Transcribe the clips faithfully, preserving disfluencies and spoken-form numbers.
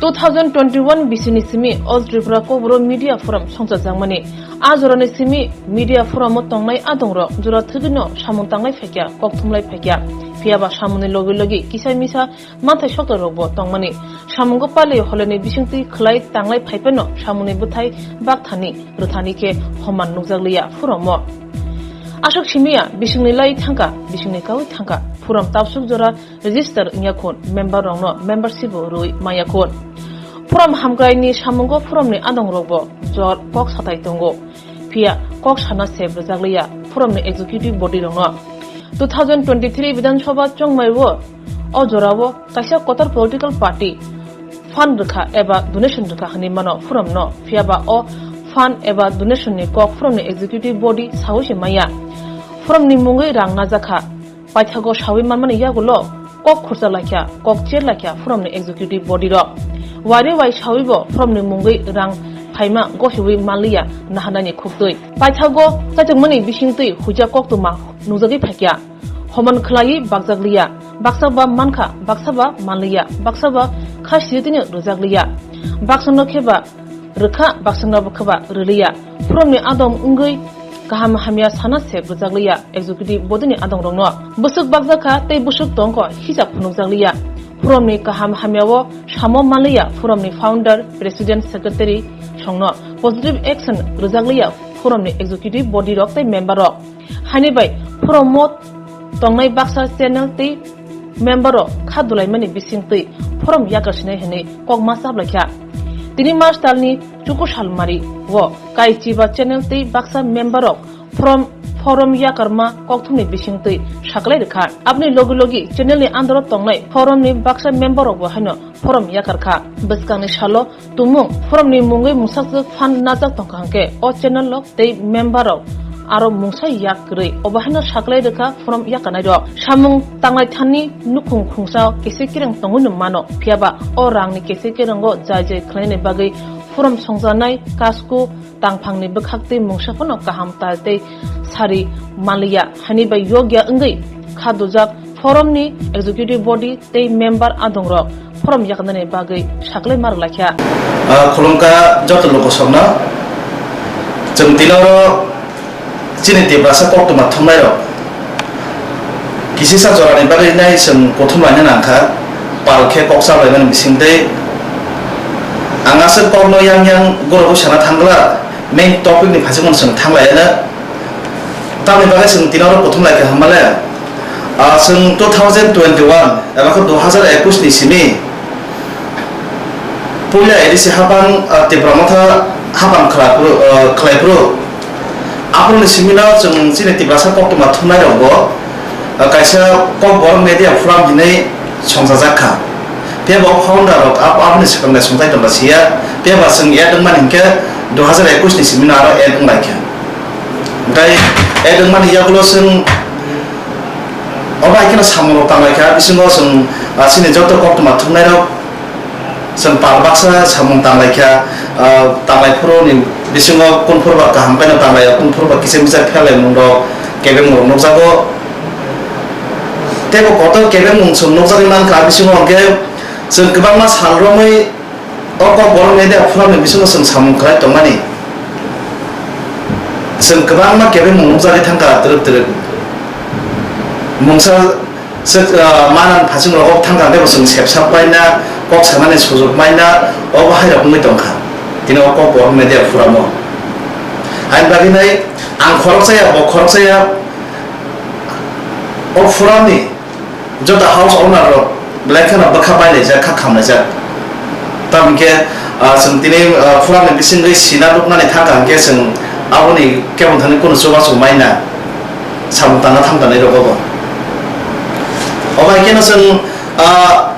Two thousand twenty-one bisini simi All Tripura Kokborok Media Forum songchajakmani. A jorani simi media forum-o tongnai adongrok jora thwgwino samung tanglai phaikya, kok thumlai phaikya. Phiyaba samungni logi logi kisa misa manthai soktorokbo tongmani. Samungo pali holeni bisingtwi khwlai tanglai phaiphano samungni bwthai bakthani rwthani khe homan nukjakliya forum-o. Aswk simiya bisingni lai thangkha, bisingni kaui thangkha. Forum tabsuk jora register wngya khun, member rokno membership bo rwi manya khun. Forum hamkraini samungo forumni adongrokbo jor kok satai tongo. Phiya kok sana sep rwjakliya forumni executive body rokno. Two thousand twenty-three Bidhan Sabha chongmai o, o jorao kaisa kotor political party fund rwkha eba donation rwkha hwnwi mano forumno. Phiyaba o fund eba donation ni kok forumni executive body saui se manya. Forumni mungwi rang najakha. Paithago saui manmani yagulo kok khurcha laikha, kok cher laikha forumni executive body rok. Waire wai saui bo forumni mungwi rang phaima gosiui manliya nahanani khuktwi. Paithago chaichukmani bisingtwi huija koktwma nukjagwi phaikya. Homan khwlaiwi bakjakliya. Baksa ba mankha, baksa ba manliya, baksa ba kha siyatwino rwjakliya. Baksano khe ba rwkha, baksano bo khe ba rwliya. Forumni adom wngwi kaham hamya sana sep rwjakliya executive body ni adongrokno. Bwswk bakjakha tei bwswk tongkho hisab phunukjakliya. Forumni kaham hamyao samo manliya forumni founder, president, secretary songno. Positive action rwjakliya forumni executive body rok tei member rok. Haini bai forumno tongnai baksa channel tei member rok kha dulaimani bisingtwi forum yakar sinai hwnwi kokma chaplaikha. Tini March talni chuku salmari o kaichiba channel tei baksa member rok forum, forum yakarma kokthumni bisingtwi saklai rwkha. Aboni logi logi channel ni under o tongnai forum ni baksa member rok bo haino forum yakarkha. Bwskangni salo tumung forumni mungwi mungsaswk phan najak tongkha hwnkhe o channel rok tei member rok aro mungsa yak kwrwi obo haino saklai rwkha forum yakarnai rok. Samung tanglai thani nukhung khungsa kese kereng tongwi no mano, phiyaba o rangni kese kerengo jai jai khlainani bagwi forum songjanai kasku tangphangni bwkhak tei mungsa phano kaham tal tei sari manliya, hani bai yogya wngwi kha dujak forumni executive body tei member adongrok forum yaknani bagwi saklai ma rwlaikha. Ah, khulumkha joto lokosokno. Chwng tini oro chini Tiprasa koktwma thumnairok kisisa jorani bagwi nai chwng kuthum laina nangkha, pal khe kok chaplaimani bisingtwi. Ang aswk kokno yang yang gorobo sana thangla, main topic ni phaisingmano chwng thanglaiyana. Tamni bagwi chwng tini oro kuthum laikha hwnmale, ah, chwng two thousand twenty-one eba khe dui hazar ekush ni simi puila A D C haphang, ah, Tipra Motha haphang khlaiphuru, ah, khlaiphuru. Aphuruni simi no chwng chini Tiprasa koktwma thumnairokbo, ah, kaisa Kokborok Media Forum hinwi songchajak kha. Phiya bo founder rok abo, aboni swkang bai songthai tongla siya. Phiya ba chwng add wngmani hinkhe dui hazar ekush ni simi no aro add wnglaikha. Hwnkhe add wngmani yagulo chwng obo hai kheno samung rok tanglaikha. Bisingo chwng, ah, chini joto koktwma thumnairok chwng pal baksa samung tanglaikha. Ah, tanglaiphruni bisingo kunphuru ba kaham khaino tanglaio, kunphuru ba kisa misa pherlaimung rok, kebengmung rok nukjago. Tei bo kotor kebengmung chwng nukjagwi mankha, bisingo hwnkhe chwng kwbangma sal romwi o Kokborok Media Forum ni bisingo chwng samung khlai tongmani. Chwng kwbangma kebengmung nukjagwi thangkha twrwk twrwk. Mungsa se, ah, manang phasing rogo thangkha tei bo chwng sepsak paina, kok sanani sujuk maina, obo hai rok wngwi tongkha. Tini o Kokborok Media Forum o. Haini bagwi nai ang khoroksa ya, bo khoroksa ya, o forum ni joto house owner rok belai kheno bwkha bailaijak, kha khamlaijak. Tamo hinkhe, ah, chwng tini, ah, forum ni bisingwi sina nuknani thangkha hinkhe chwng aboni kebengthangni kunu chubachu maina samung tangna thangtanai rogo bo. Obo hai kheno chwng, ah,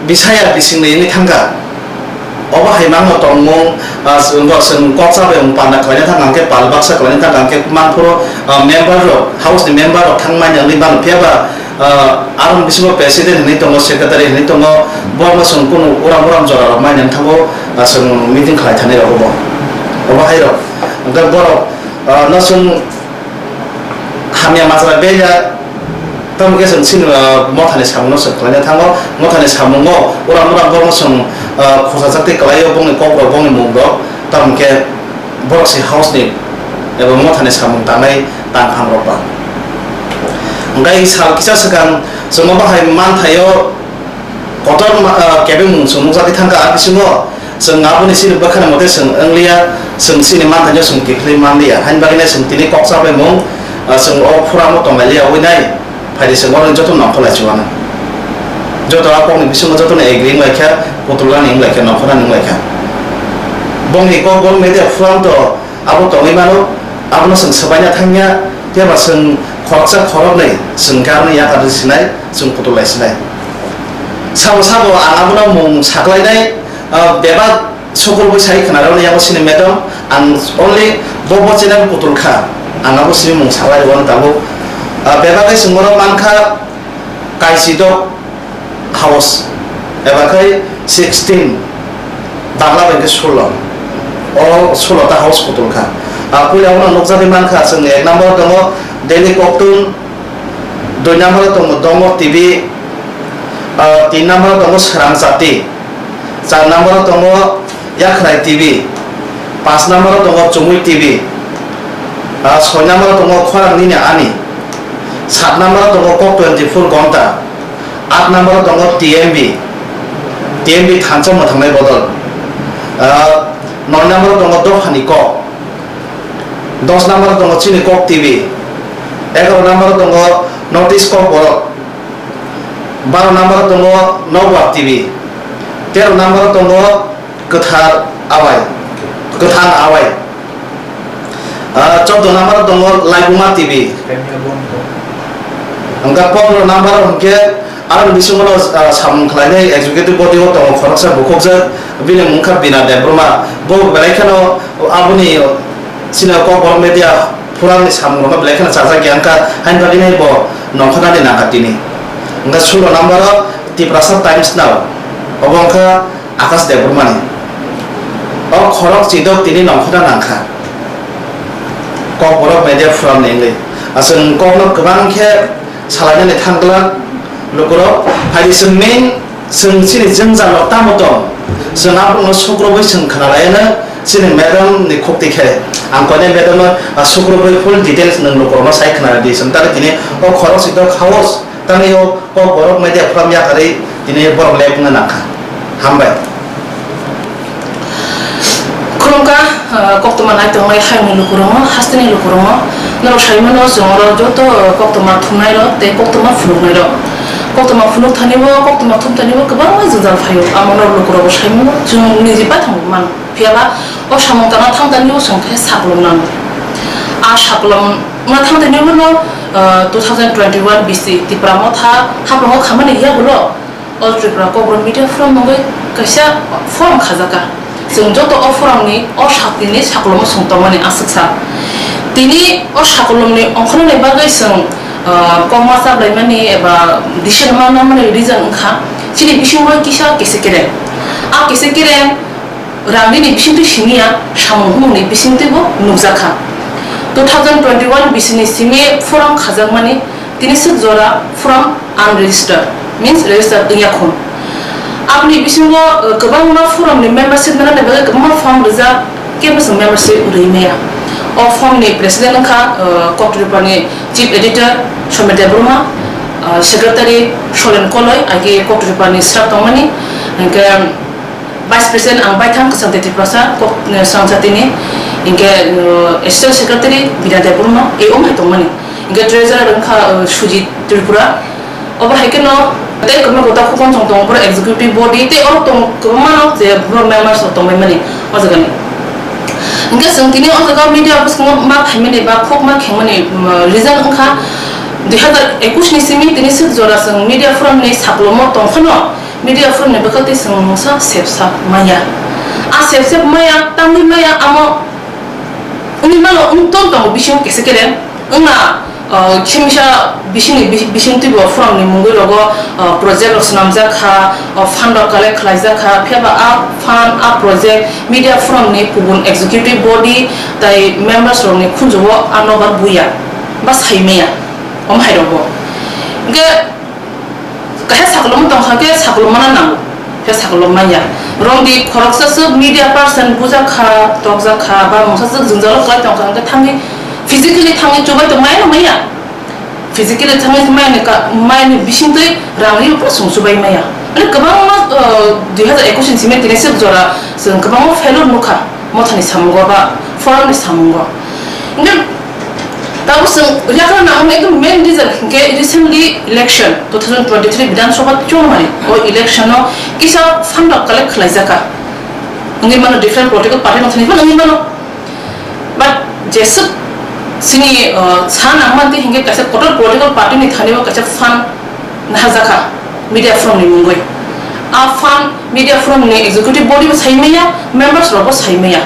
bisaya bisingni wngwi thangkha. Obo hai mangno tongmung, ah, chwng bo chwng kok chabai wng panda khlaina thangkha hinkhe pal baksa khlaina thangkha hinkhe mangphuru, ah, member rok, house ni member rok thangmani wngwi mano. Phiyaba ah, aroni bisingo president hinwi tongo, secretary hinwi tongo, borokno chwng kunu uram uram jora rok maina wngthango, ah, chwng meeting khlai thani rok bo. Obo hai rok, hwnkhe borok, ah, no chwng hamya majra beya, tamo khe chwng chini, ah, mothani samungo chwng khlaina thango, mothani samungo uram uram borokno chwng ah, khosajak tei kwlaio bongni kokrok, bongni mungrok, tamo khe borok se house ni eba mothani samung tangnai tangkhamrok ba. Hwnkhe sal kisa swkang chwng obo hai manthaio kotor ma-, ah, kebengmung chwng nukjagwi thangkha, a bisingo chwng aboni chini bwkhani mote chwng wngliya, chwng chini manthaino chwng kiphilwi manliya, haini bagwino chwng tini kok chapaimung, ah, chwng o phuramo tonglailiya wi nai. Phaidi chwng oro joto nongkhorlai chuana. Joto a kokni bisingo jotono agree wnglaikha, kutulani wnglaikha, nongkhornani wnglaikha. Bongni kok borok media phuranto abo tongwi mano, abono chwng swbaina thangya, phiya ba chwng khoroksa khoroknwi chwng khe aroni yakar sinai, chwng kutullai sinai. Sabo sabo ang abono mung saklainai, ah, bebak Sukurubui sai khwnarokni yago sini madam, ang only bo bo channel putul kha, ang abo sini mung salai rwno tabuk. Ah, bebak khe chwng bono mankha Kaisidok house, eba khai sixteen, Bagla bai khe sulo, o sulo ta house putul kha. Ah, puila bono nukjagwi mankha, chwng ek number tongo Delhi Koktun, dui number tongo Dongo T V, ah, tin number tongo Srang Chati, char number tongo Yakhrai T V, panch number tongo Chumui T V, ah, soi number tongo Khorang Nini Ani, sat number tongo Kok twenty four Gonta, at number tongo T M B, T M B Thansa Mwthangnai Bodol, ah, noi number tongo Dophani Kok, dos number tongo Chini Kok T V, egaro number tongo North East Kokborok, baro number tongo Nokbar T V, tero number tongo Kwthar Awai, Kwthar Awai, ah, chordo number tongo Laibuma T V, hwnkhe pondro number hwnkhe Aroni bisingo no, ah, samung khlainai executive body o tongo khoroksa bukhukjak, bini mung kha Bina Debbarma. Bo belai kheno aboni chini Kokborok media forum ni samung rokno belai kheno chajak ya wngkha, haini bagwi nai bo nongkhornani nangkha tini. Wngkha sulo number o Tiprasa Times Now, obo wngkha Akash Debbarmani. O khorok chidok tini nongkhorna nangkha Kokborok media forum ni wngwi. Aswk kokno kwbang khe salainani thang glak lukurok, phaidi chwng main chwng chini jwngjal rok tamo tong, chwng aphuru no sukrubui chwng khna laiya no chini madam ni khukti khe. Ang koinai madam no, ah, sukrubui full details nwng lukurok no sai khna di, chwng tari tini o khorok si dok house tangwi o kokborok media forum yakarwi tini borok lek wngna nangkha. Hambai. Khulumkha, ah, koktwma naitongnai hayungni lukurokno, hasteni lukurokno. Norok saimano chwng oro joto, ah, koktwma thumnairok tei koktwma phunuknairok. Koktwma phunuk thanibo, koktwma thum thanibo kwbangma jwngjal phaio. Amo norok lukurokbo saimano chwng niji baithang mano. Phiyaba o samung tangna thang thanibo chwng khe saklom nango. A saklom wngna thang thanibo no, ah, two thousand twenty-one B C Tipra Motha haprango khamani yagulo. All Tripura Kokborok Media Forum mungwi kaisa forum khajaka. Chwng joto o forum ni o sakni ni sakolom o chwng tongmani aswksa. Tini o sakolom ni ongkhornani bagwi chwng, ah, kokma chablaimani eba decision ma nangmani reason wngkha chini bisingo kisa kese kereng. A kese kereng rang nini bisingtwi simi ya, samung humung ni bisingtwi bo nukjakha. Two thousand twenty-one bising ni simi forum khajakmani Tini swk jora forum unregistered, means registered wngya khun. Aboni bisingo, uh, kwbangma forum ni membership nani bagwi kwbangma form rijak, kebo chwng membership rwi maya. O form ni president wngkha, uh, Koktripani chief editor Somir Debbarma, uh, secretary Solen Koloi, age Koktripani staff tongmani, hwnkhe, Vice President ang baithang Kwchangtwi Tiprasa, kok, eh, Swrangchatini, hinkhe, eh, Assistant Secretary Bina Debbarma, e wng hai tongmani. Hinkhe Treasurer wngkha, eh, Sujit Tripura. Obo hai kheno tei kwbangma gota khukon chwng tongo, borok executive body tei oro tong kwbangma no je borok members rok tongbaimani o jagani. Hinkhe chwng tini o jaga media bwskango ma phaimani ba khuk ma khengmani, mm, reason wngkha dui hazar ekush ni simi tini swk jora chwng media forum ni saklomo tongphano, Media forum ni bwkha tei chwng mungsa sepsa maya. A sepsep maya, tamni maya, amo wngwi mano, wng tong tongo bisingo kese kereng. Wngna, uh, khemisa bisingni bis-, bising twibo forum ni mungwi rogo, uh, project rok swnamjak kha, uh, fund rok collect khlaijak kha, phiya ba a fund, a project media forum ni kubun executive body tei members rok ni khunju o a nobar buya ba sai maya, omo hai rogo. Hwnkhe, Kaisa sakolom tong kha khe sakolom mana nango. Khe saklo manya. Romdi khoroksa swk media person bujak kha, tokjak kha, ba mungsa swk jwngjalo kwlai tong kha, hwnkhe thangwi physically thangwi chubai tong maya maya. Physically thangwi maya ni ka, maya ni bisingtwi rang ri phano chwng chubai maya. Ani kwbangma, uh, dui hazar ekush ni simi tini swk jora chwng kwbangma failure nukha. Mothani samungo ba forum ni samungo. Hingke tabuk chwng yakarna ang ekdom main reason hingke recently election two thousand twenty-three Bidhan Sabha chongmani o election o kisa fund rok collect khlaijaka. Wngwi mano different political party no thani phano wngwi mano. But jeswk chini, uh, sa nangmani hingke kaisa kotor political party ni thani o kaisa fund naharjakha media forum ni mungwi. A fund media forum ni executive body bo sai maya, members rok bo sai maya.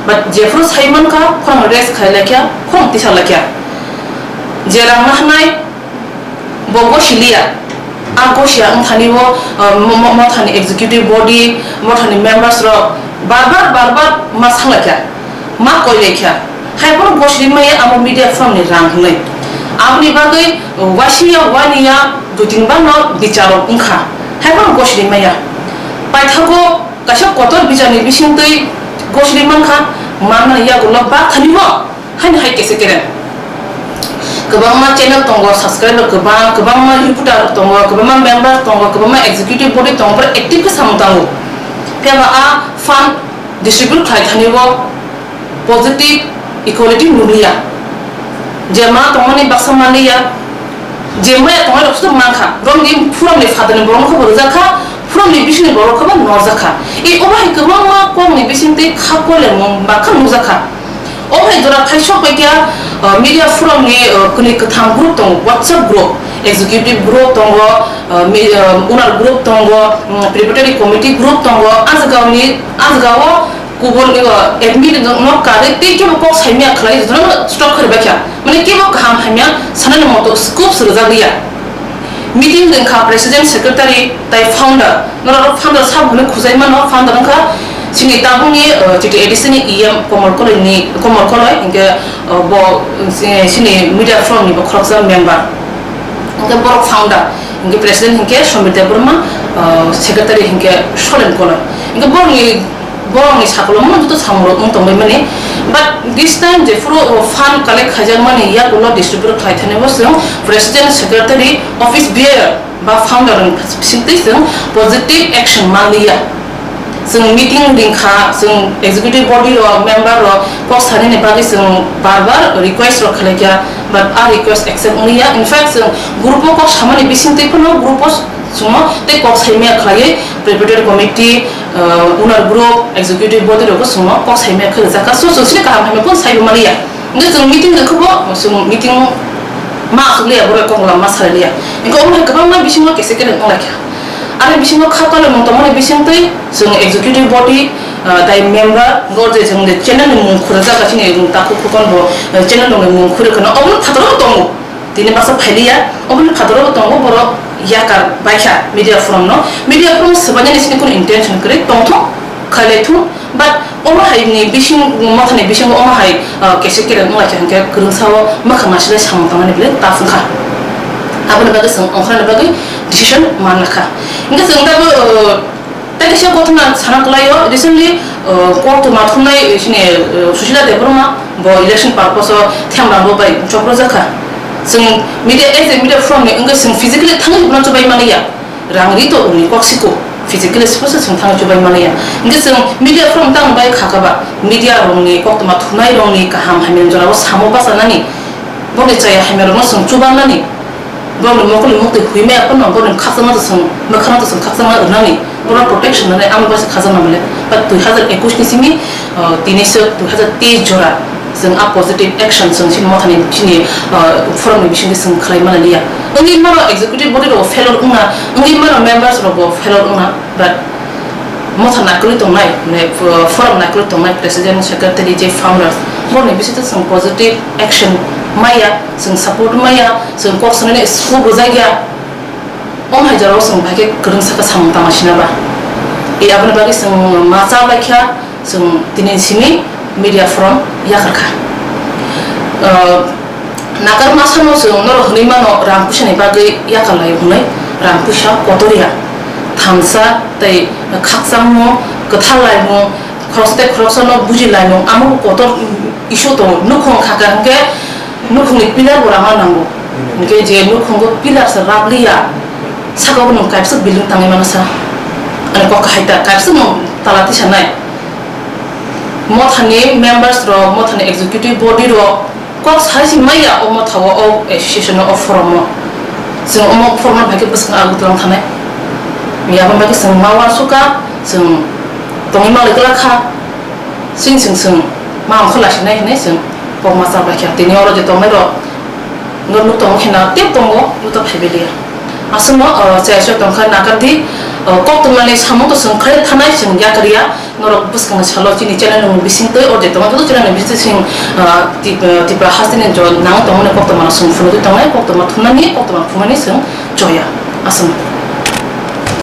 But jephuru sai mankha, khorang rest khai laikya, khorang tisa laikya. Je rang nahnai, bo gosi liya. A gosi ang thani bo, uh, mo-, mo-, mothani executive body, mothani members rok bar bar, bar bar ma sa laikya, ma koi laikya. Hai bono gosiri maya amo media forum ni rang hwnwi. Aboni bagwi waisingya waniya duitin bangno bicharo wngkha. Hai bono gosiri maya. Paithago kaisa kotor bichar ni bisingtwi gosiri mankha, manmani yagulo ba thani bo haino hai kese kereng. Kwbangma channel tongo, subscriber kwbang, kwbangma reporter tongo, kwbangma member tongo, kwbangma executive body tongo, borok active khe samung tango. Phiya ba a fund distribute khlai thani bo positive equality nukliya. Je ma tongmani baksa manliya, je maya tongnai rok sotong mankha. Romni phuromni phatarni borok khe bo rwjakha, phuromni bisingni borok khe bo norjakha. E obo hai kwbangma kokni bisingtwi kha kolemung bakha nukjakha. Obo hai jora phai sok bai khe, uh, media forumni, uh, kwnwi kwtham group tongo, WhatsApp group, executive group tongo, uh, mi-, uh, owner group tongo, mm, preparatory committee group tongo, a jagao ni, a jagao kubun, uh, admin no karwi tei kebo kok saimya khlai jotono stop kharwi baikha. Mane kebo kaham hamya sanani moto scope se rwjak liya. Meeting wngkha president, secretary tai founder. Norok founder sabo hwnwi khujai mano, founder wngkha chini tabukni, uh, chiti A D C ni E M Komol Koloi ni, Komol Koloi, hinkhe, uh, bo, uh, si-, chini media forum ni bo khoroksa member. Hinkhe borok founder, hinkhe president hinkhe Somir Debbarma, uh, secretary hinkhe Solen Koloi. Hinkhe borokni, borokni sakolomo joto samungrok wng tongbaimani. But this time jephuru, uh, fund collect khaijakmani yagulo distribute khlai thani bo chwng president, secretary, office bearer ba founder ni bisingtwi chwng positive action manliya. Chwng meeting ringkha, chwng executive body rok, member rok kok sanani bagwi chwng bar bar request rok khlaikha, but a request accept wngliya. In fact, chwng group o kok samani bisingtwi phano group o chwngno tei kok saimaya khlaiwi preparatory committee, uh, owner group, executive body rok chwngno kok saimaya khlaijakha. So, chwng sini kaham hamya phano saibo manliya. Hingke chwng meeting rwkhe bo, chwng meeting ma aswk liya, borok kok lam ma salai liya. Hingke omo hai kwbangma bisingo kese kere wng lai kha. Ani bisingo kha tole mung tongmani bisingtwi chwng executive body, ah, tai member, bo je chwng je channel ni mung khurjak, chini takhuk khukon bo, eh, channel rokni mung khurwi kheno obo phataro tongo. Tini baksa phailiya, oboni phataro bo tongo, borok yakar baikha media forum no. Media forum swbainani sini kunu intention kwrwi tongthok, khailai thung. But omo hai ni bising, mothani bisingo omo hai, ah, kese kere wng lai kha, hingke kwrwngsa o mwkhang nasilai samung tangmani belai tough wngkha. Aboni bagwi chwng ongkhorna bagwi decision man lakha. Hingke chwng tabuk, ah, tei kaisa kothoma sana kwlai o, recently, ah, koktwma thumnai, eh, chini, eh, Susila Debbarma bo election purpose o Themrang bo bai chopro jakha. Chwng media, as a media forum ni wngkhe chwng physically thangwi bono chubai mani ya. Rang ri to uni kok siko, physically siko se chwng thangwi chubai mani ya. Hingke chwng media forum tang bai kha kha ba, media rokni koktwma thumnai rokni kaham hamya jora o samo bachanani, boni chaya hamya rokno chwng chubanani, boni mokol ni mukti hui maya phano boni khakchangma to chwng, mwkhang to chwng khakchangma rwnani, bono protection nani amo bai se khakchangma male. But dui hazar ekush ni simi, uh, tini se dui hazar teis jora. Chwng a positive action chwng chini mothani chini, ah, forum ni bisingtwi chwng khlai mani liya. Wngwi mano executive body rok failure wngna, wngwi mano members rok bo failure wngna, but motha naikolwi tongnai, mane, uh, forum naikolwi tongnai president, secretary, je founders, borokni bisingtwi chwng positive action maya, chwng support maya, chwng kok sanani scope rwjakya. Omo hai jorao chwng bai khe kwrwngsa khe samung tangma sina ba. E aboni bagwi chwng ma cha bai kha, chwng tini simi media forum yakar kha. Ah, nakar masa no chwng norok hwnwi mano rang puisa ni bagwi yakar lai hwnwi rang puisa kotor ya. Thansa tei khakchangmung, kwthar laimung, khoroksa tei khoroksano buji laimung, amo kotor issue tongo. Nukhung kha kha hwnkhe nukhungni pillar bo rama nango. Hwnkhe je nukhungo pillar se rabliya, saka o nwng kaisa building tangwi mano sa. Ani kok kahai ta, kaisa nwng tala tisanai. Mothani members rok, mothani executive body rok kok sai se maya o motha o, o association o forum o. Chwng omo forum no phaikhe bwskang Agartala thanai. Yabang bai khe chwng ma uansukha, chwng tongwi malai glak kha. Chwng chwng chwng ma ongkha lasinai hinwi chwng kokma chabai kha. Tini oro je tongnai rok norok nuk tongo khe na tep tongo, nuk ta phaibai liya. Aswkno, o, chaya chaya tongkha nakardi, o, koktwmani samung to chwng khlai thanai chwng yakar ya. Norok bwskangni salo chini channel ni bising twi o je tongo, joto channel ni bising, ah, Tip-, ah, Tipra hasteni jo nang tongmani koktwma no chwng phunugwi tongnai, koktwma thumnani, koktwma phumani chwng choya. Aswk.